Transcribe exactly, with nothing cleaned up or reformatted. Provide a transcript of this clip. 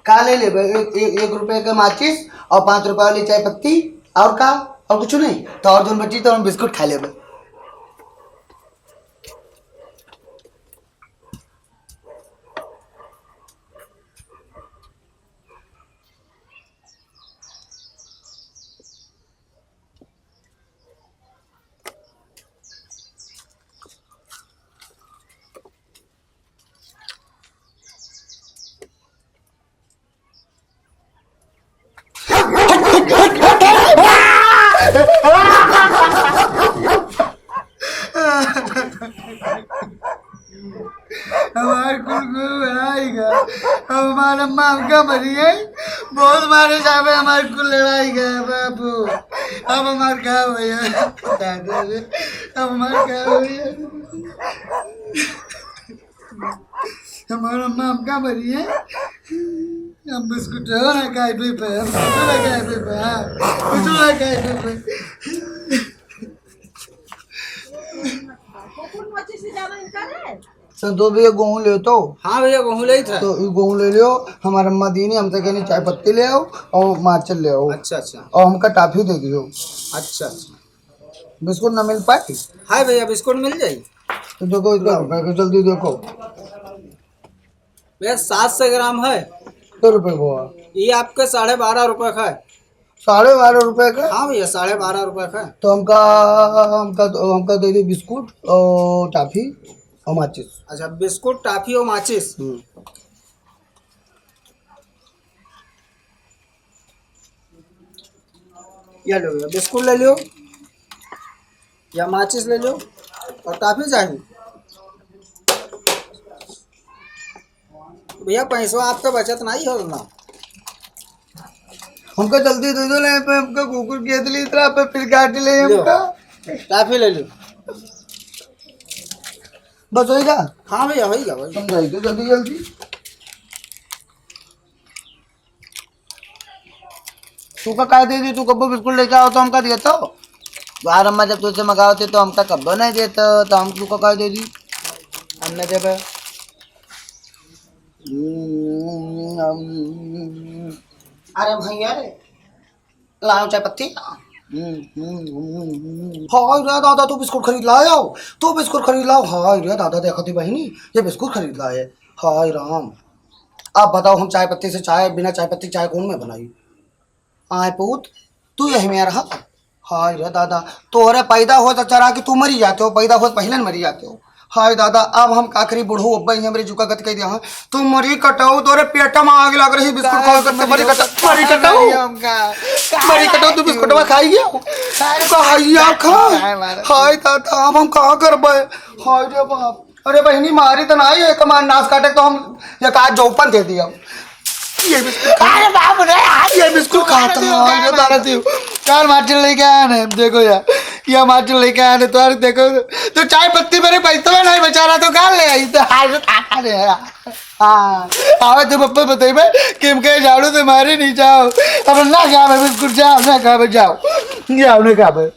का ले लेबे? एक, एक, एक रुपये के माचिस और पाँच रुपये वाली चाय पत्ती, और का? और कुछ नहीं? तो और जौन बची तो हम बिस्कुट खा लेबे। हमार कुल गुरु लड़ाई गा। अब हमार अम्मा हमका मरी है। बहुत मारे जाबे हमार कुल लड़ाई गा बाबू। अब हमार का होई? दादा रे, अब हमार का होई? हमार अम्मा हमका मरी है। हम बिस्कुट हो ना खाए पी पे, हम कुछ ना खाए पी पे, हाँ, कुछ ना खाए पी पे। संतोष भैया, गेहूं ले तो। हाँ भैया, गेहूं ले ही था। तो ई गेहूं ले लियो, हमार अम्मा दीनी, हमसे कहनी चाय पत्ती ले आओ और माचल ले आओ। अच्छा, अच्छा। और हमका टाफी दे दियो। अच्छा, अच्छा। बिस्कुट ना मिल पाए? हाय भैया, बिस्कुट मिल जाई। तो देखो, इसको लाओ। जल्दी देखो। भैया, सात सौ ग्राम है। कितने रुपए को है? ये आपके साढ़े बारह रुपए का है। साढ़े बारह रुपए का? हाँ भैया, साढ़े बारह रुपए का है। तो हमका, हमका, हमका दे दो बिस्कुट और टाफी और माचिस। अच्छा, बिस्कुट, टाफी और माचिस। हम्म। ये लो भैया, बिस्कुट ले लियो या माचिस ले लियो और टाफी चाहिए। भैया, पैसवा आपका बचत नहीं हो ना। हमका जल्दी दे दो, नहीं पे हमका कुकुर के लिए इतना पे फिर काट ले लो। हमका। टाफी ले लो। बस होइगा? हाँ भैया, होइगा, होइगा। समझाई दो जल्दी, जल्दी। तू का काय दे दी, तू कब्बो बिस्कुट लेके आओ तो हमका दिया तो। बाहर अम्मा जब तुझसे मंगाओ थे तो हमका कब्बो नहीं देता, तो हम तू का काय दे दी? हम नहीं देबे। अरे भैया रे, लाओ चाय पत्ती। हाय रे दादा, तू बिस्कुट खरीद लायो, तू बिस्कुट खरीद लाओ। हाय रे दादा, देखो थी बहिनी, ये बिस्कुट खरीद लाए। हाय राम, अब बताओ, हम चाय पत्ती से चाय, बिना चाय पत्ती चाय कौन में बनाई? आय पूत, तू यही में रहा। हाय रे दादा, तोहरे पैदा होत अचारा कि तू मरी जाते हो, पैदा होत पहिले न मरी जाते हो। हाय दादा, अब हम का करी, बुढ़ऊ अब्बा ही हमरे जुका गत कह दिया है। तू मरी कटाऊ, तोरे पेट में आग लग रही, बिस्कुट खा करते मरी कटाऊ, मरी कटाऊ, मरी कटाऊ, तू बिस्कुटवा खाई गया, खाई गया, खा। हाय दादा, अब हम का करबे? हाय रे बाप। अरे बहिनी, मारी तो नाही है, कमान नाश काटे तो हम एक आध जौपन दे दिया। ये बिस्कुट खा, अरे बाप रे, आज ये बिस्कुट खाता है, ये दारा दियो। चार माचिस लेके आने, देखो यार, ये माचिस लेके आने, तो यार देखो, तो चाय पत्ती मेरे पैसे में नहीं बचा रहा, तो कहाँ ले आई? तो हाय रे, हाय रे, हाँ, आवे तो पप्पा बतेबे कि हमके झाड़ू से मारे नहीं जाओ, अब ना खाबे बिस्कुट, जाओ, ना खाबे, जाओ, जाओ, ना खाबे।